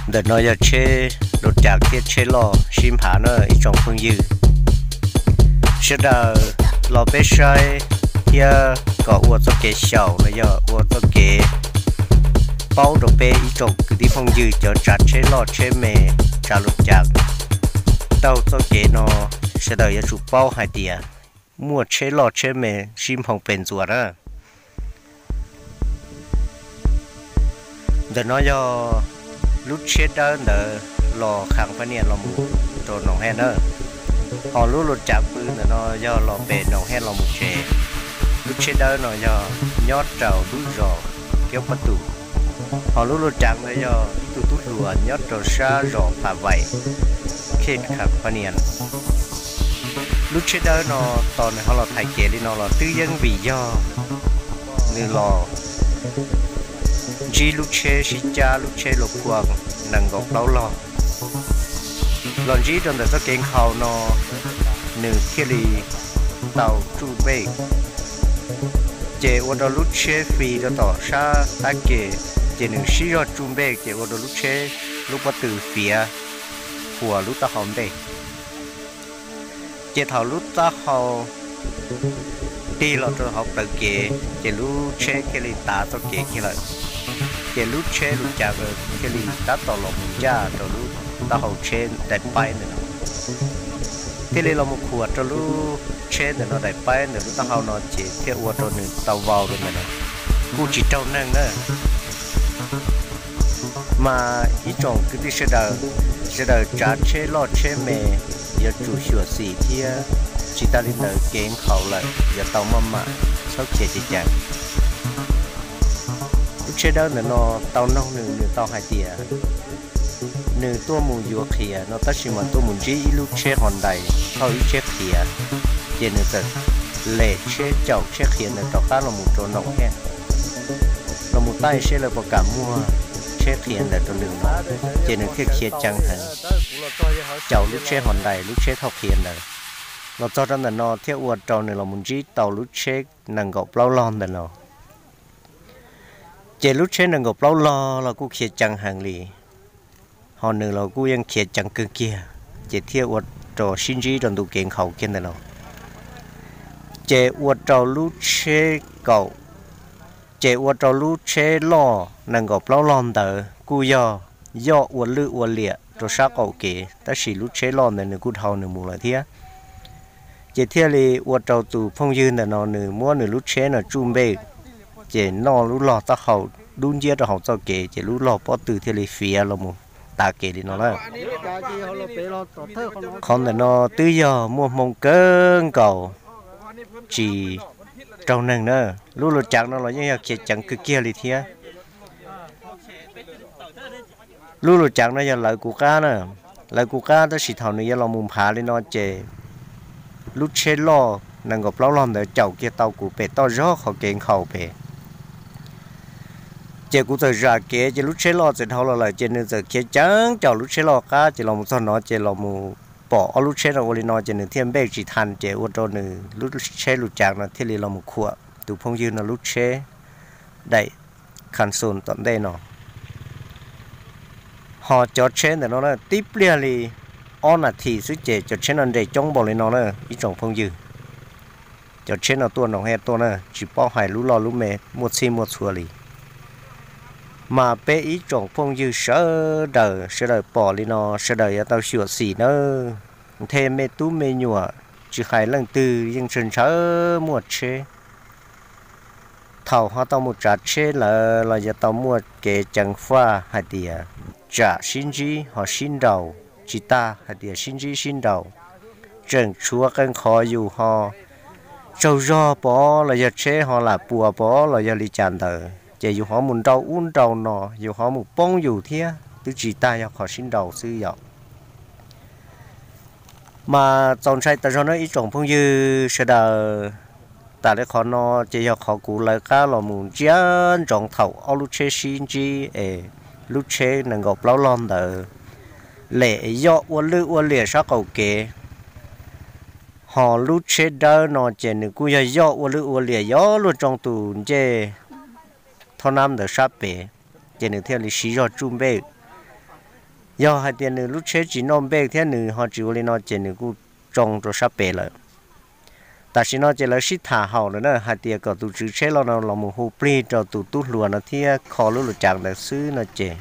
Ntawm no yog tsheb luv cav thiab tsheb loj sib nphav na ib tsoom phooj ywg. Sawv daws los peb saib thiab kom ua txoj kev xyaum los yog ua txoj kev paub rau peb ib tsoom kwv tij phooj ywg cov tsav tsheb loj tsheb me, tsav luv cav taug txoj kev no, sawv daws yuav tsum paub hais tias muaj tsheb loj tsheb me sib nphoo pes ntxuas na. Ntawm no yog lub tsheb dawb ntawd los Kham Phab Nias los mus rau Noom Hej na. Ho lub luv cav pw ntawm no yog los pem Noom Hej los mus tsev. Lub tsheb dawb no yog nyob rau lub zos Kiab Pab Tus. Ho lub luv cav ntawd yog ib tug tub hluas nyob rau sab zos Phav Vais, Khej Kham Phab Nias. Lub tsheb dawb no tos nws ho los thaiv kev li no los twb yeej vim yog nws los ntsib lub tsheb sib cab, lub tsheb luv kua nees nkaum plaub log los ntsib rau ntawm txoj kev nkhaus no, nws thiaj li tau tsuj npej. Ces ua rau lub tsheb fis rau tom sab qab ke, ces nws sib zog tsuj npej ces ua rau lub tsheb lub pob tw fiav huas lub taub hau ntej. Ces thaum lub taub hau tig los rau hauv plawv kev ces lub tsheb thiaj li tav txoj kev kiag lawm. Ces lub tsheb luv cav thiaj li tab tom los mus ncaj rau lub taub hau tsheb daim paib ntawm no, thiaj li los mus khuam rau lub tsheb ntawm no daim paib ntawm lub taub hau no ces thiaj ua rau nws tau vau rau ntawm no, kuj tsis raug neeg na. Mas ib tsoom kwv tij sawv daws, sawv daws tsav tsheb loj tsheb me yuav tsum xyuam xim thiab. Tsis tas li ntawd kev nkhaus lawm yuav tau maj mam txhob khiav ceev ceev. Lub tsheb dawb ntawm no tau noog nws, nws tau hais tias nws tuaj mus yuav qhiav no tab sis mas tuaj mus ntsib ib lub tsheb Hyundai thauj ib tsheb qhiav, ces nws txawm lem tsheb caum tsheb qhiav ntawd rov qab los mus rau Noom Hej, los mus taij seb lawv puas kam muag tsheb qhiav ntawd rau nws no, ces nws thiaj khiav ceev heev, caum lub tsheb Hyundai lub tsheb thauj qhiav ntawd los txog rau ntawm no thiaj ua rau nws los mus ntsib tau lub tsheb nees nkaum plaub log ntawm no. Ces lub tsheb nees nkaum plaub log los kuj khiav ceev heev li, ho nws los kuj yeej khiav ceev kawg kiag, ces thiaj ua rau sib ntsib rau ntu kev nkhaus kiag ntawm no. Ces ua rau lub tsheb kaum, ces ua rau lub tsheb loj nees nkaum plaub log ntawd kuj yog yoj ua lwj ua liam rau sab qaum kev, tab sis lub tsheb loj ntawd nws kuj dhau nws mus lawm thiab. Ces thiaj li ua rau tus phooj ywg ntawm no nws muab nws lub tsheb no tsuj npej, ces noj lub log taub hau dub nciab rau hauv txoj kev, ces lub log pob tw thiaj li fiav los mus tav kev li no na. Qhov ntawm no twb yog muaj hmoo kawg nkaus, tsis raug neeg na. Lub luv cav no los yeej yog khiav ceev kawg kiag li thiab. Lub luv cav no yog lawv kuv qab na, lawv kuv qab tab sis thaum nws yuav los mus nphav li no ces lub tsheb loj nees nkaum plaub log ntawd caum kiag tau kuv pem toj zog qhov kev nkhaus pem. Ces kuv txawm zam kev ces lub tsheb loj txawm dhau los lawm ces nws txawm khiav ceev caum lub tsheb loj qab ces los mus txog no ces los mus pom ob lub tsheb no ua li no ces nws thiaj npej tsis tha ces ua rau nws lub tsheb luv cav no thiaj li los mus khuam tus phooj ywg no lub tsheb daim kha xus tom ntej no. Ho cov tsheb ntawm no na tib pliag li ob nas this xwb ces cov tsheb no nres coob npaum li no na ib tsoom phooj ywg. Cov tsheb no tuaj Noom Hej tuaj na, tsis paub hais lub loj lub me muaj txhij muaj txhua li. Mas peb ib tsoom phooj ywg sawv daws, sawv daws pom li no sawv daws yuav tau xyuam xim nawb. Nthe me tub me nyuam, tsis hais leej twg yeej ntshaw ntshaw muaj tsheb. Thaum ho tau mus tsav tsheb lawm los yuav tau muaj kev ceev faj hais tias tsam sib ntsib ho sib nraus, tsis tas hais tias sib ntsib sib nraus, tseem tshuav qee qhov yus ho tsaug zog pov los yog tsheb ho lam puas pov los yog li cas ntawd ces yus ho mus nrau ub nrau no, yus ho mus poob yus thiab, twb tsis tas yog qhov sib nraus xwb yom. Mas txaus ntshai tas zog na ib tsoom phooj ywg sawv daws. Tas li qhov no ces yog qhov kuv lawv qab los mus ntsia ntsoov thaum ob lub tsheb sib ntsib es lub tsheb nees nkaum plaub log ntawd lem yoj ua lwj ua liam sab qaum kev. Ho lub tsheb dawb no ces nws kuj yog yoj ua lwj ua liam yov luag tsoo tus ncej thob nab ntawd sab pem, ces nws thiaj li siv zog tsuj npej. Yog hais tias nws lub tsheb tsis noj npej thiab nws ho tsis ua li no ces nws kuj tsoo rau sab pem lawm. Tam sim no ces lawv sib tham haum lawm na hais tias kom tus tswv tsheb loj no los mus hu plig rau tus tub hluas no thiab kho lub luv cav ntawd xwb no ces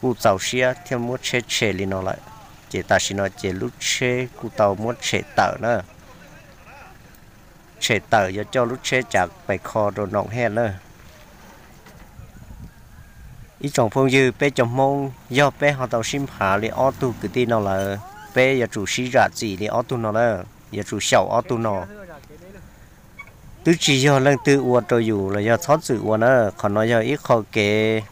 kuj txaus siab thiab muab tsheb tshem li no lawm. Ces tam sim no ces lub tsheb kuj tau muab tshem tawm na. Tshem tawm yuav coj lub tsheb cav pais kho rau Noom Hej na. Ib tsoom phooj ywg, peb cov Hmoob yog peb ho tau sib nphav li ob tug kwv tij no lawm, peb yuav tsum sib zam txim li ob tug no na, yuav tsum xyaum ob tug no. Twb tsis yog leej twg ua rau yus los yog txhob txwm ua na, qhov no yog ib qho kev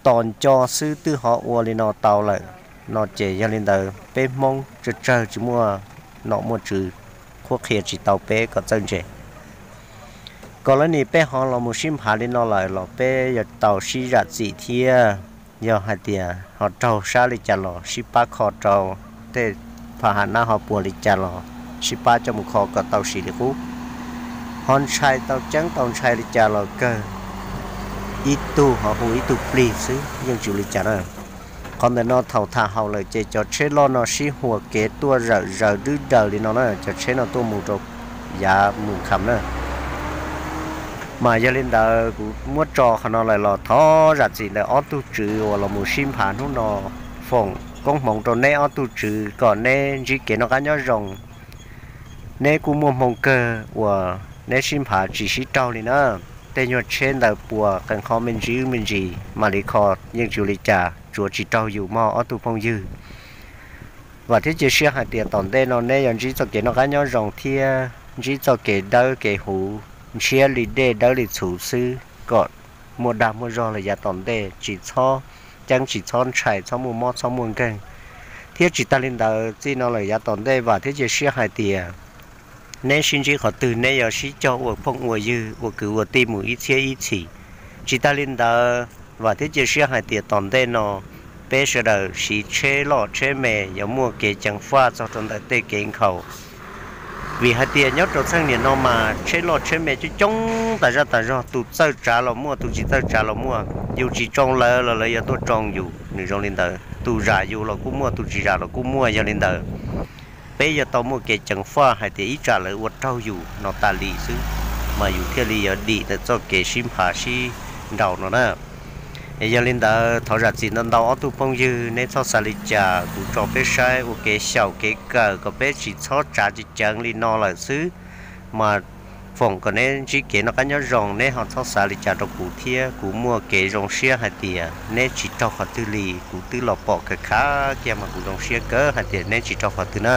tos nco xwb twb ho ua li no tau lawm no ces yog li ntawd peb Hmoob tsawg tsawg tsis muaj nom muaj tswv, qhuab qhia tsis tau peb kom txawj ntse. Kom lawv nim peb ho los mus sib nphav li no lawm los peb yuav tau sib zam txim thiab. Yog hais tias ho raug sab li cas los sib pab kho rau, tej pham ham nab ho puas li cas los sib pab coj mus kho kom tau siv li qub. Ho ntshai tau ceeb tau ntshai li cas los kawg ib tug ho hu ib tug plig xwb yeej tsis ua li cas na. Qhov ntawm no thaum tham haum lawm ces cov tsheb loj no sib huas kev tuaj zawm zaws dwb daws li no na, cov tsheb no tuaj mus rau yav mus kham na. Mas yog li ntawd kuv muab tso qhov no lawm los thov zam txim ntawm ob tug tswv uas los mus sib nphav hnub no. Foom koob hmoov rau neb ob tug tswv kom neb ntsib kev noj qab nyob zoo. Neb kuj muaj hmoo kawg uas neb sib nphav tsis sib raug li na. Tej nyuag tsheb ntawd puas qee qhov me ntsis wb me ntsis mam li kho yeej tsis ua li cas, tsuav tsis raug yus mog ob tug phooj ywg. Vam thiab cia siab hais tias tom ntej no neb yuav ntsib txoj kev noj qab nyob zoo thiab ntsib txoj kev dawb kev huv, ntshiab li dej dawb li txhuv xwb kom muaj dag muaj zog los yav tom ntej, tsis txhob ceeb tsis txhob ntshai txhob muaj mob txhob muaj nkeeg. Thiab tsis tas li ntawd txij no lawm yav tom ntej vam thiab cia siab hais tias neb sib ntsib qhov twg neb yuav sib cog ua phooj ua ywg ua kwv ua tij mus ib txhiab ib txhis. Tsis tas li ntawd vam thiab cia siab hais tias tom ntej no peb sawv daws siv tsheb loj tsheb me yuav muaj kev ceev faj txog rau ntawm tej kev nkhaus. Vim hais tias nyob rau txheej niam no mas tsheb loj tsheb me coob coob tas zaj tas zog, tus txawj tsav los muaj, tus tsis txawj tsav los muaj. Yus tsis tsoo lawv los lawv yuav tuaj tsoo yus, nws zoo li ntawd. Tus zam yus los kuj muaj, tus tsis zam los kuj muaj. Yog li ntawd peb yuav tau muaj kev ceev faj hais tias ib tsam lawv ua raug yus no tas li xwb, mas yus thiaj li yuav dim ntawm txoj kev sib nphav sib nraus no na. Es yog li ntawd thov zam txim ntau ntau ob tug phooj ywg, neb txhob xav li cas, kuv tso peb saib ua kev xyaum kev kawm kom peb tsis txhob tsav ceev ceev li no lawm xwb. Mas foom kom neb ntsib kev noj qab nyob zoo, neb ho txhob xav li cas rau kuv thiab. Kuv muaj kev zoo siab hais tias neb tsis raug qhov twg li, kuv twb los pom kawg khav kiag mas kuv zoo siab kawg hais tias neb tsis raug qhov twg na.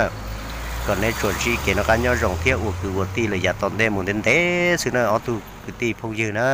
Kom neb tsuas ntsib kev noj qab nyob zoo thiab ua kwv ua tij lawm yav tom ntej mus ntev ntev xwb na ob tug kwv tij phooj ywg na.